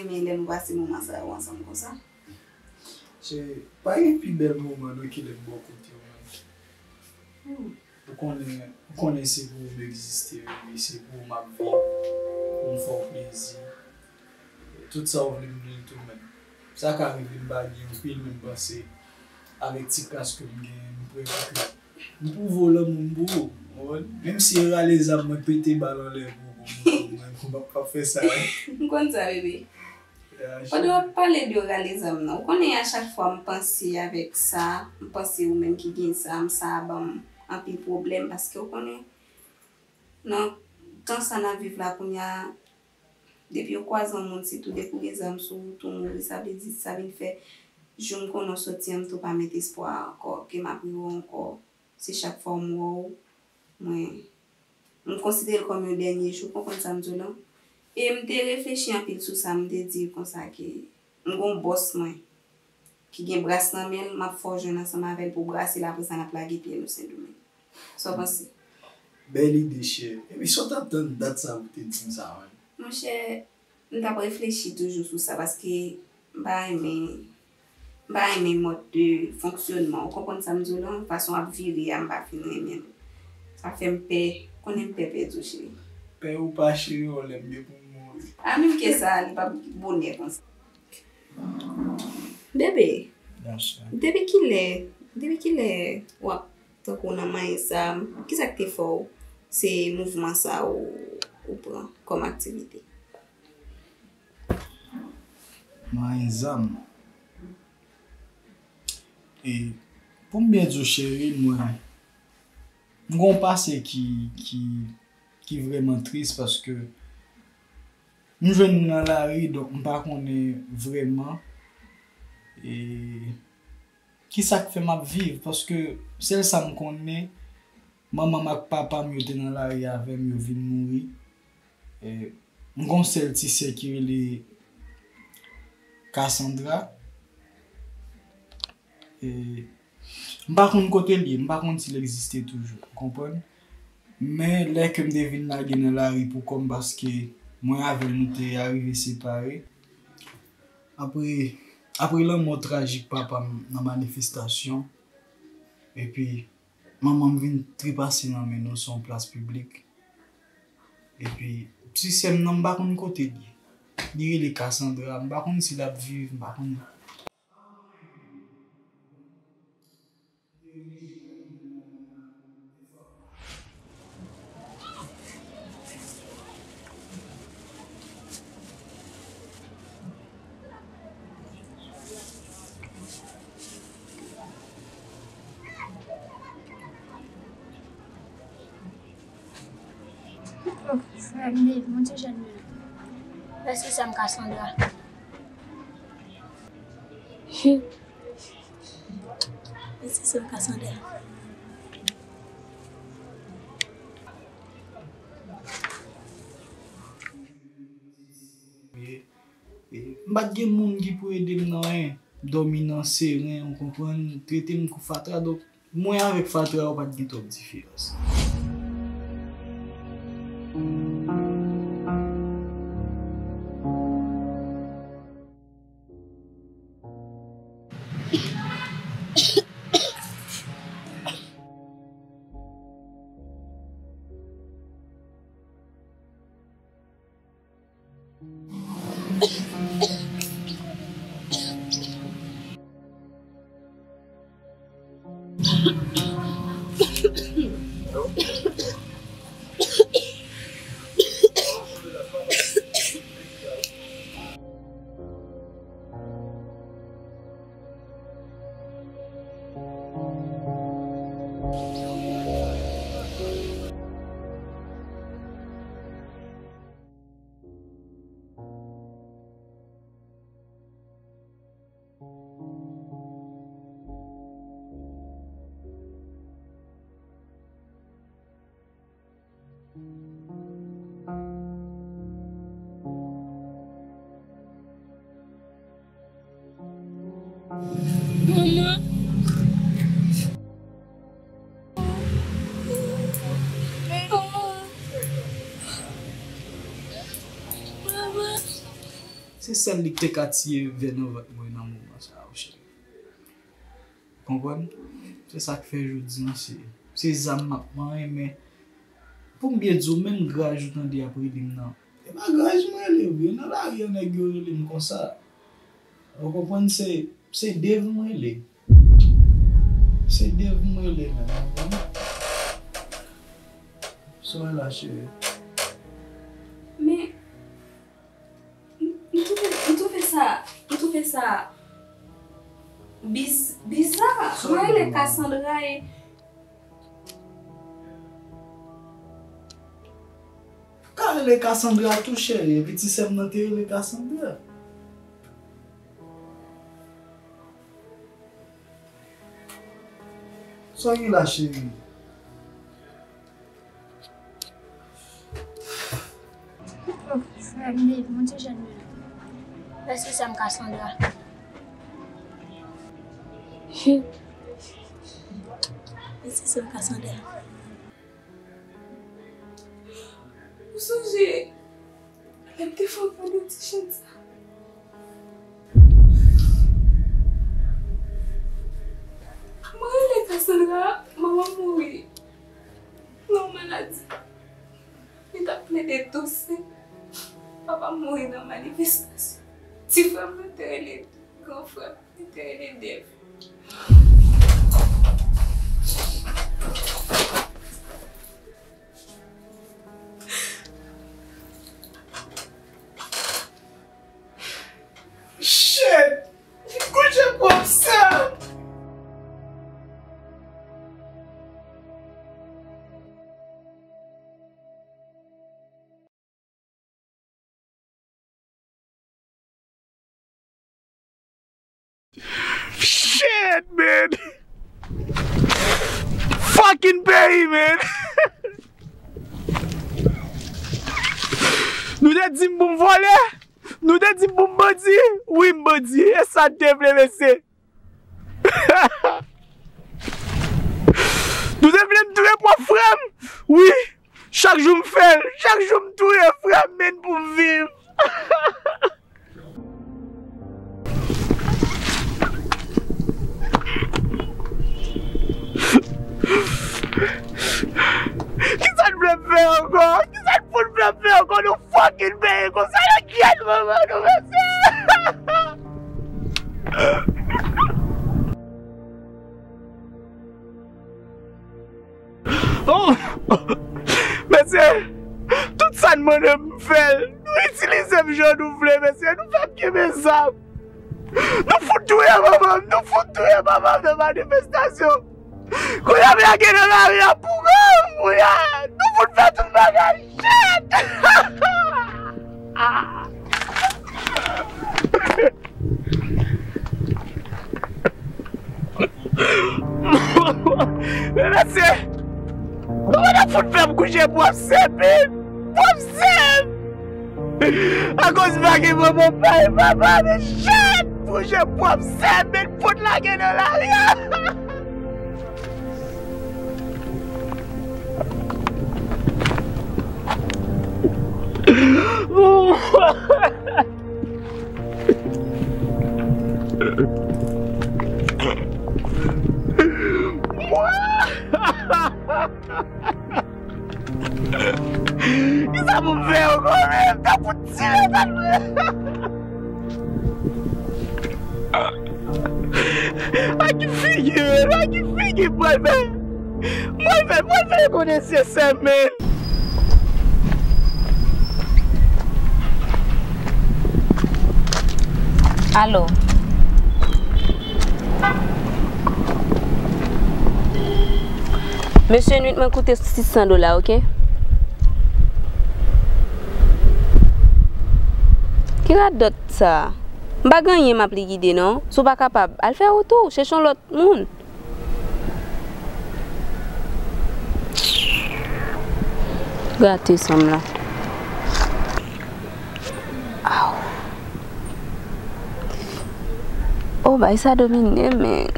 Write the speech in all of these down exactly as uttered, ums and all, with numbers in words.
renmen lè nou pase moman sa yo ansanm konsa. Se pa gen pi bèl moman non ki lè m bò kote w, man. Hmm. Ou konnen, ou konnen se pou ou m egziste, baby, se pou ou m ap viv, pou m fè w plezi. Tout sa w vle m vle l tou, man. Sa ka rive m pa gen anpil, men m panse avèk ti kras ke m genyen, m prevwa ke m pwouve w lanmou m pou ou. Ou konprann? Menm si e rale zam, mwen pete bal anlè pou ou, pou m, pou m, pou m ap fè sa, wi. M konn sa, bebe. Pandan w ap pale de rale zam nan, ou konnen a chak fwa m panse avèk sa, m panse ou menm ki gen zam, sa ban m anpil pwoblèm, paske ou konnen nan tan sa n ap viv la kounye a, depi ou kwaze yon moun, sitou depi ou gen zam sou ou, tou mouri, sa vle di sa vin fè jou m konnen w soti an, m tou pa met espwa ankò ke m ap rive ankò. Se chak fwa m wè w, mwen, m konsidere l kòm yon dènye jou, w konprann sa m di w lan? E m te reflechi anpil sou sa, m te di konsa ke m gon bòs mwen ki gen bras nan men l, m ap fè w jwenn ansanm avè l pou w brase l, apre sa n ap lage pye nou Sendomeng. Sa w panse? Bèl ide, chè. Epi sa w t ap tann dat sa pou w te di m sa, man? Monchè, m t ap reflechi toujou sou sa, paske m pa renmen, m pa renmen mòd de fonksyònman. Ou konprann sa m di w lan? Fason w ap vire a, m pa fin renmen l. Sa fè m pè. Konnen m pè pèdi w, cheri. Pè ou pa, cheri, o, lè m gen pou m mouri. A, menm ke sa, li p ap bonè konsa. Bebe, depi kilè, depi kilè w ap tankou nan manyen zam, kisa k te fè w se mouvman sa ou, ou pran kòm aktivite? Manyen zam. E pou m byen di w, cheri, mwen, m gon pase ki, ki, ki vrèman tris paske m jwenn nan lari, donk m pa konnen vrèman, e, kisa k fè m ap viv, paske sèl sa m konnen, manman m ak papa m yo te nan lari avè m, yo vin mouri. E, m gon sèl ti sè ki rele Cassandra. E, m pa konn kote l ye, m pa konn si l egziste toujou, ou konprann? Men lè ke m te vin lage nan lari pou kò m, paske mwen avè l nou te arive separe. Apre, apre lanmò trajik papa m nan manifestasyon, epi manman m vin trepase nan men nou sou yon plas piblik. Epi, ti sè m nan, m pa konn kote l ye. Li rele Cassandra, m pa konn si l ap viv, m pa konn. Frè m, Dave, mwen se jèn li. Èske se m Cassandra? Èske se m Cassandra? E, m pa t gen moun ki pou ede m nan anyen. M dòmi nan seren, ou konprann, trete m kou fatra, donk mwen avèk fatra yo pa t gen twòp diferans. Manman. Manman. Se sèl li k te ka tiye vè nan vant mwen nan moman sa a, cheri. Konprann? Se sa k fè jodi a, se, se zam m ap manyen, men pou m byen di w, menm graj ou tande y ap rele m nan. E pa graj mwen rele vre, nan lari a nèg yo rele m konsa. Ou konprann, se, se Dave mwen rele. Se Dave mwen rele menm, ou konprann? Sa w la, cheri? Men, m, m twouve, m twouve sa, m twouve sa biz-, biza. Mwen rele Cassandra e Ka rele Cassandra tou, cheri. Epi ti sè m nan te rele Cassandra. Sa w gen la, cheri? Frè m, Dave, mwen te jwenn li. Mèsi, sè m Cassandra. Mèsi, sè m Cassandra. Ou sonje lè m te fè w tande ti chan sa? Mwen rele Cassandra, manman m mouri nan yon maladi. Li t ap plede touse. Papa m mouri nan manifestasyon. Ti frè m nan te rele gran frè m. Li te rele Dave. Shit! Kouche pwòp sè m! Shit, man! Fucking peyi, man! Nou te di m pou m vòlè? Nou te di m pou m bandi? Wi, m bandi. E sa n te vle, mesye. Nou te vle m touye pwòp frè m? Wi. Chak jou m fè l, chak jou m touye frè m, men pou m viv. Kisa n vle m fè ankò? Kisa n fout vle m fè ankò? Nou fucking peye konsa nan kyèt manman nou, mesye. Oh! Mesye, tout sa n mande m fè l. Nou itilize m jan nou vle, mesye. Nou fè m kenbe zam. Nou fout touye manman m, nou fout touye manman m nan manifestasyon. Kounye a m lage nan lari a pou gang, kounye a. Nou fout fè tout bagay, shit! Men mesye, kòman n ap fout fè m kouche pwòp sè m, men? Pwòp sè m! Akoz pa gen manman, pa gen papa, men shit! Kouche pwòp sè m, men fout lage nan lari a! Kisa pou m fè ankò menm? Tankou tire tèt mwen. A ki figi, a ki figi m pral fè? M pral fè, m pral fè konnen se sè m, men. Alo. Mesye, nwit mwen koute sis san dola, oke? Ki radòt sa? M pa gen anyen m ap likide, non. Si w pa kapab, al fè wout ou, chèche yon lòt moun. Gate sanm la. Aw. Oh, bay sa domine, men.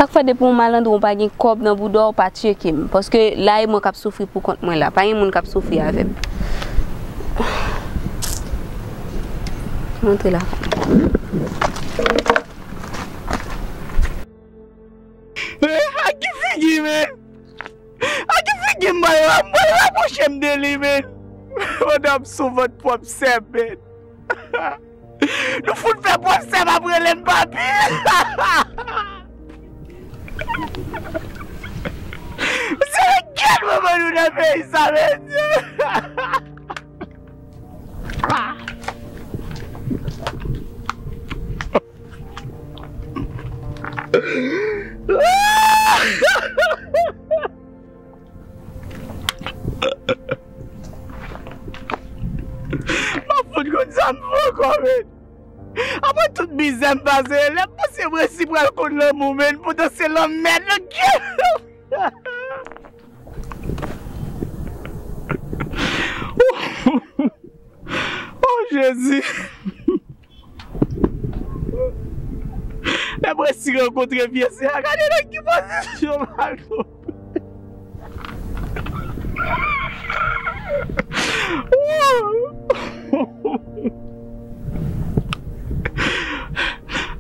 Chak fwa depi yon malandren ou pa gen kòb nan bouda w, pa tcheke m. Paske la e mwen k ap soufri pou kont mwen la. Pa gen moun k ap soufri avè m. Montre la. Eh, ak ki figi, men? Ak ki figi m pral, m pral rapwoche m de li, men? Pandan m sou vant pwòp sè m, men. Nou fout fè pwòp sè m ap rele m papi. Se nan kèl moman nou nan peyi sa, mesye? M ap fout konn sa m fè ankò, men. Apre tout mizè m pase, lè m panse mwen si pral konn lanmou, men, poutan se lanmèd nan kè. Oh, Jezi! Lè m resi rankontre vye sè a, gade nan ki pozisyon m al tonbe.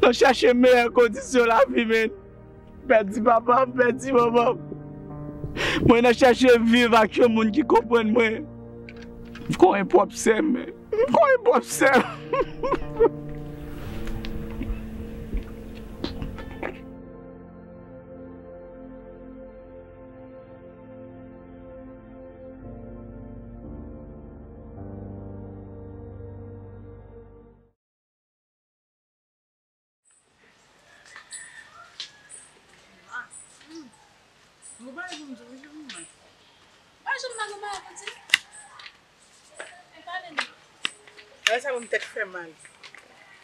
Nan chèche meyè kondisyon lavi, men. M pèdi papa m, m pèdi manman m. Mwen nan chèche viv ak yon moun ki konprann mwen. M konyen pwòp sè m, men. M konyen pwòp sè m. Gon bagay pou m di w wi, Jemima. Pa janm pa gen bagay pou di. E pale non. Bagay sa ban m tèt fè mal.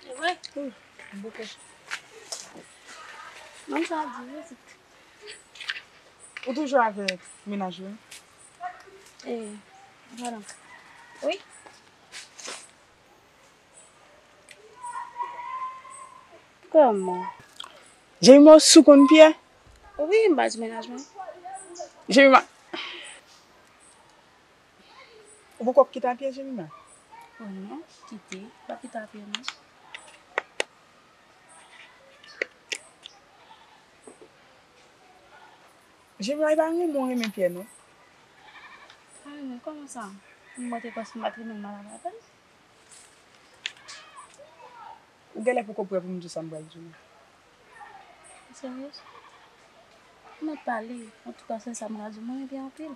E vre? Wi, m bouke. Ban m sa di wi. Ou toujou avèk mennaj ou? E, pardon. Wi. Kòman? Jemima, ou sou konn Pyè? Wi, m pa di mennaj mwen. Jemima. Ou poko ap kite a Pyè, Jemima? O non, kite. Pa kite a Pyè, non. Jemima, e pa renmen w renmen Pyè, non. Pa renmen, kòman sa? Mwen te panse m pa t renmen l, m al avè l. Ou genlè poko prè pou m di w sa m pral di w. Ou serye? Ou mèt pale. Antouka, sèl sa m ka di w, mwen renmen Pyè anpil.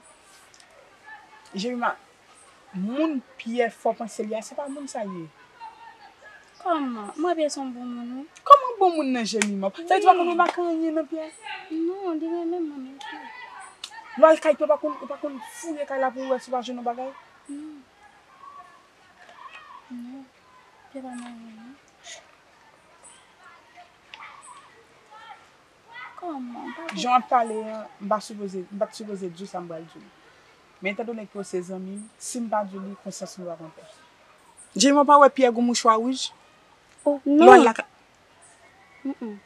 Jemima, moun Pyè fò panse l ye a, se pa moun sa l ye. Kòman? Mwen Pyè se yon bon moun, wi. Kòman bon moun nan, Jemima? Sa vle di ou pa konn remake anyen nan Pyè? Non, li renmen m, mwen renmen Pyè. Lè w al kay Pyè, ou pa konn, ou pa konn fouye kay la pou w wè si w pa jwenn yon bagay? Non. Non. Pyè pa mare m, non. Kòman? M pa konprann. Jan w ap pale an, m pa sipoze, m pa t sipoze di w sa m pral di w. Men etandone ke w se zanmi m, si m pa di w li, konsyans mwen p ap anpè. Jemima, w pa wè Pyè gen yon mouchwa wouj? Oh, non. Lè w al lakay. Mm, mm.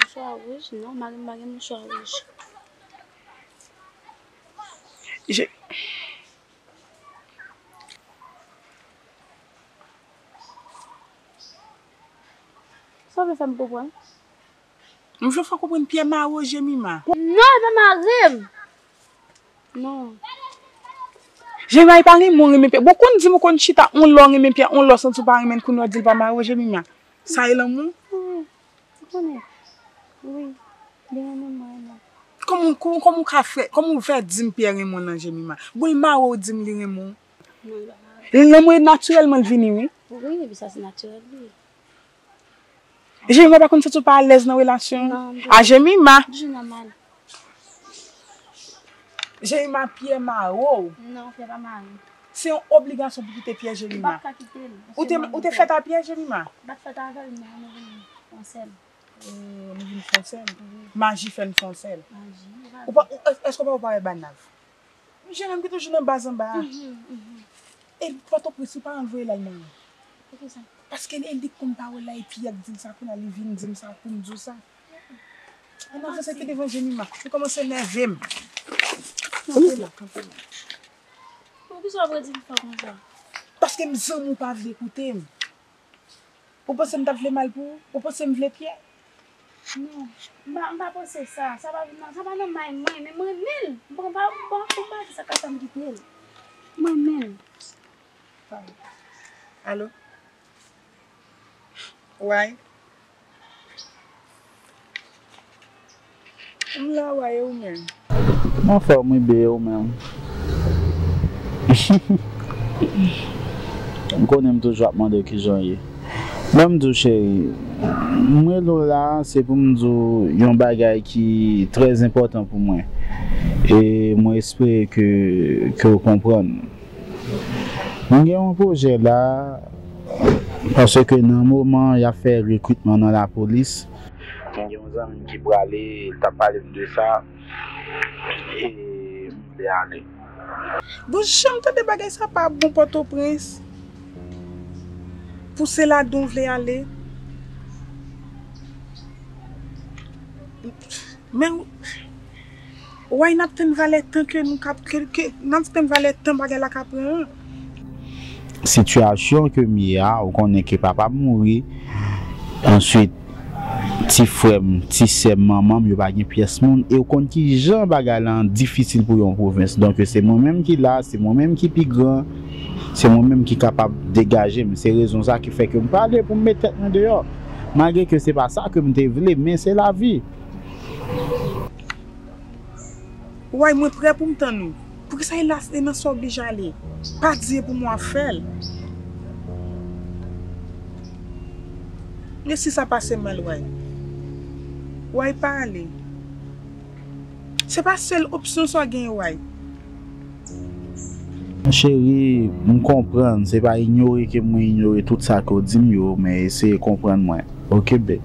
Mouchwa wouj? Non, mari m pa gen mouchwa wouj. Je- Sa w vle fè m konprann? M vle fè w konprann Pyè mare w, Jemima. Non, li pa mare m. Non. Jemima, li pa renmen w renmen Pyè. Bon, konn di m ou konn chita yon lè w renmen Pyè, yon lè w santi w pa renmen l, kounye a w di l pa mare w, Jemima. Sa e lanmou? Wi, ou konnen. Wi, li renmen mwen, renmen. Kòman, kòman, kòman w ka fè, kòman w fè di m Pyè renmen w nan, Jemima? Bon, l mare w, di m li renmen w. Non, li pa mare m. Lanmou e natirèlman l vini, wi. Wi, epi sa se natirèl li. Jemima, pa konn santi w pa alèz nan relasyon? Non, m pa. A Jemima. Toujou nòmal. Jemima, Pyè mare w. Non, Pyè pa mare m. Se yon obligasyon pou kite Pyè, Jemima. M p ap ka kite l. Ou te, ou te fèt a Pyè, Jemima? M pa t fèt avè l, non, nou vin fè yon sèl. Oh, nou vin fè yon sèl. Wi. Maji fè n fè yon sèl. Maji, wi. Ou pa, ou, èske w pa wè Banav? Jemima ki toujou nan baz anba a. Mhm, mhm. E Pòtoprens, wi, paran l voye l al marye. Poukisa? Paske e li k konn pawòl la, epi y ap di l sa, kounye a li vin di m sa pou m di w sa. Ann avanse, kite devan Jemima. Ou kòmanse nève m. Kanpe la, kanpe la. Poukisa w ap redi m fò konsa? Paske m zanmi w pa vle koute m. Ou panse m t ap vle mal pou ou? Ou panse m vle Pyè? Non, m pa, m pa panse sa. Sa pa, non, sa pa nan may mwen, men m renmen l. M pa, m pa, m pa, m pa di sa ka fè m kite l. M renmen l. Alo? Way? M la, way, e ou menm? M anfòm wi, bee, e ou menm? M konnen m toujou ap mande w kijan w ye. Ban m di w, cheri, m rele w la, se pou m di w yon bagay ki trè enpòtan pou mwen. E mwen espere ke, ke w konprann. Mwen gen yon pwojè la, paske nan moman y ap fè rekritman nan lapolis, mwen gen yon zanmi m ki prale, l t ap pale m de sa, e m vle ale. Bon, janm tande bagay sa pa bon Pòtoprens. Pou se ladan w vle ale. Men, Way, n ap tann valè tan ke nou kap, ke, ke, n ap tann valè tan bagay la ka pran an. Sitiyasyon ke m ye a, ou konnen ke papa m mouri, answit, ti frè m, ti sè m, manman m, yo pa gen pyès moun, e ou konn kijan bagay la difisil pou yon pwovens. Donk, se mwen menm ki la, se mwen menm ki pi gran, se mwen menm ki kapab degaje m. Se rezon sa ki fè ke m pale pou m met tèt mwen deyò. Malgre ke se pa sa ke m te vle, men se lavi. Way, mwen prè pou m tann ou. Poukisa e la, e nan sa w oblije ale? Pa di e pou mwen w ap fè l. E si sa pase mal, Way? Way, pa ale. Se pa sèl opsyon sa w genyen, Way. Cheri, m konprann, se pa inyore ke mwen inyore tout sa ke w di m yo, men eseye konprann mwen. Oke, babe?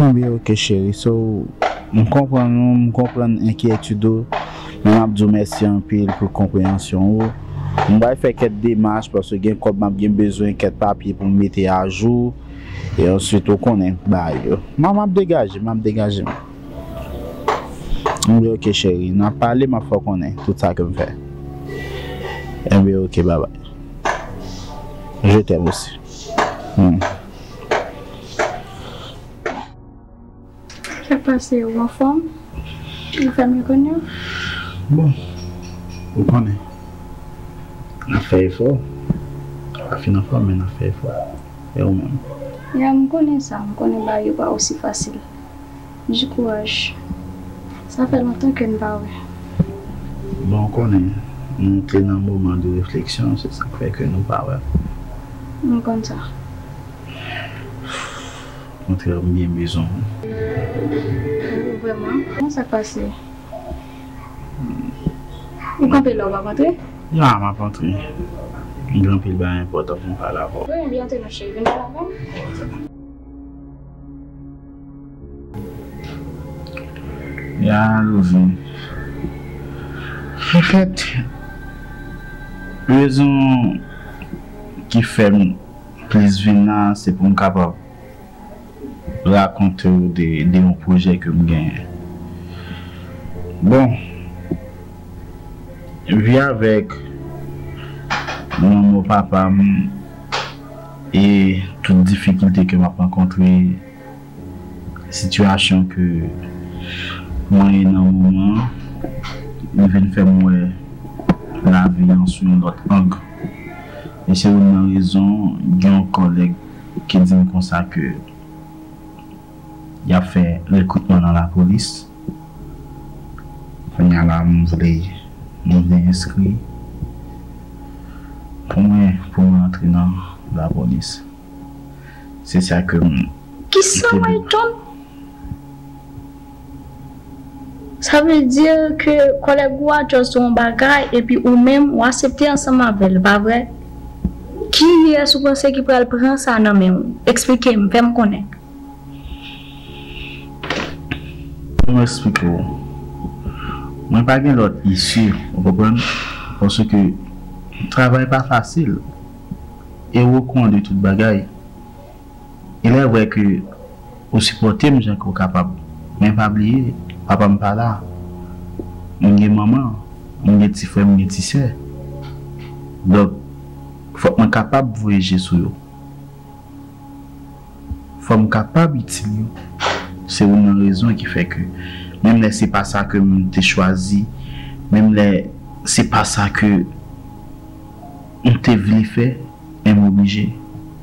Ebyen, oke, cheri. So, m konprann ou, m konprann enkyetid ou, men m ap di w mèsi anpil pou konpreyansyon ou. M pral fè kèk demach, paske gen kòb m ap gen bezwen, kèk papye pou m mete ajou, e answit, ou konnen, bagay yo. M ap, m ap degaje, m ap degaje m. Ebyen, oke, cheri. N ap pale, m ap fè w konnen tout sa ke m fè. Ebyen, oke, babay. Je t'aime aussi. Hmm. Sa k pase, ou anfòm? Ou fè m rekonèt? Bon, ou konnen. N ap fè efò. Pa fin anfòm, men n ap fè efò. E ou menm? Ya, m konnen sa. M konnen bagay yo pa osi fasil. Di kouraj. Sa fè lontan ke n pa wè. Bon, ou konnen, nou te nan moman de refleksyon, se sa k fè ke nou pa wè. M konn sa. Kontrè, m byen bezwen w. Vrèman? Kòman sa k pase? Ou kanpe la, ou p ap antre? Ya, m ap antre. Gen anpil bagay enpòtan pou m pale avè w. Wi, m byen antre non, cheri. Vin pale avè m. Ya, Louvin. Anfèt, rezon ki fè m plis vin la, se pou m kapab rakonte w de, de yon pwojè ke m genyen. Bon, vi avèk lanmò papa m e tout difikilte ke m ap rankontre, sitiyasyon ke mwen ye nan moman an, li vin fè m wè lavi an sou yon lòt ang. E se youn nan rezon, gen yon kòlèg ki di m konsa ke y ap fè rekritman nan lapolis. Kounye a la, m vle, m vle enskri pou mwen, pou mwen antre nan lapolis. Se sa ke m... Kisa, Mike John? Sa vle di ke kòlèg ou a just di yon bagay epi ou menm ou aksepte ansanm avè l, pa vre? Kiyès ou panse ki pral pran sa nan men w? Eksplike m, fè m konnen. Pou m eksplike w, mwen pa gen lòt isi, ou konprann? Paske travay pa fasil. E okouran de tout bagay, Il est vrai que ou sipòte m jan ke w kapab, men pa bliye, papa m pa la. M gen manman, m gen ti frè, m gen ti sè. Donk, fòk mwen kapab voye je sou yo. Fò m kapab itil yo. Se youn nan rezon ki fè ke, menm lè se pa sa ke m te chwazi, menm lè se pa sa ke m te vle fè, men m oblije.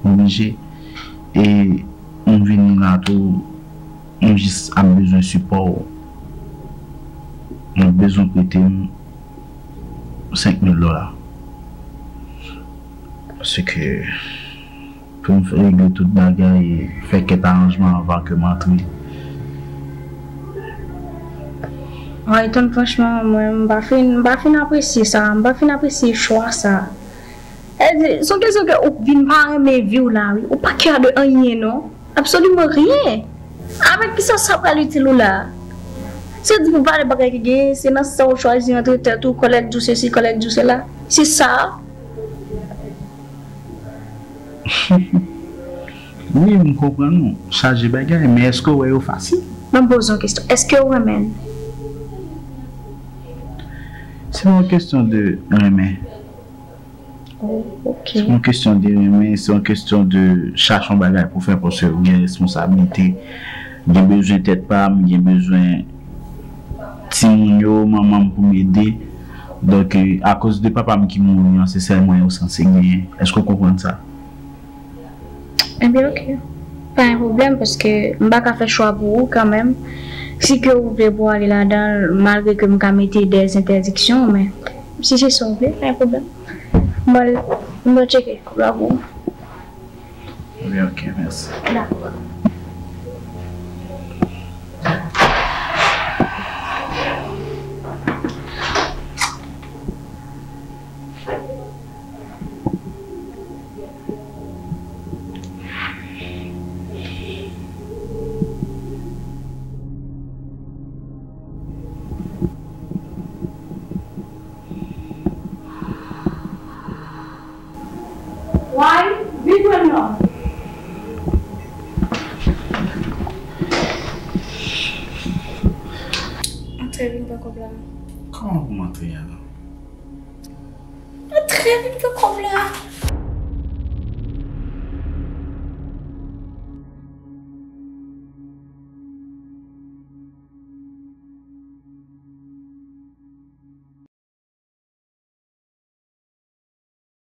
M oblije. E m vini la tou, m jis ap bezwen sipò w. M bezwen w prete m senk mil dola. Paske pou m regle tout bagay, fè kèk aranjman anvan ke m antre. Ayton, franchman, mwen, m pa fin, m pa fin apresye sa. M pa fin apresye chwa sa. Èdi, se yon kesyon ke ou vin pa renmen vi w la, wi. Ou pa care de anyen, non. Absoliman rien. Avèk kisa sa pral itil ou la? Se di pou pale bagay ki genyen, se nan sa ou chwazi antre tèt ou, kòlèg di w sesi, kòlèg di w sela. Se sa. Wi, m konprann ou. Chaje bagay, men èske w wè yo fasil? Mwen poze yon kesyon. Èske w renmen l? Se pa yon kesyon de renmen. Oh, ok. Se pa yon kesyon de renmen, se yon kesyon de chache yon bagay pou fè, paske ou gen responsablite. Gen bezwen tèt pa m, gen bezwen timoun yo, manman m pou m ede. Donk, eh, akoz de papa m ki mouri an, se sèl mwen yo sanse genyen. Èske w konprann sa? Ebyen, ok. Pa gen pwoblèm, paske m pa ka fè chwa pou ou kanmenm. Si ke ou vle pou w ale ladan l, malgre ke m ka mete de entèdiksyon, men si se sa w vle, pa gen pwoblèm. M pral, m pral tcheke koup la pou ou. Ebyen, ok, mèsi. Dakò. Why? Vin jwenn mwen. Antre, vin pran kòb la. Kòman pou m antre a? Antre, vin pran kòb la.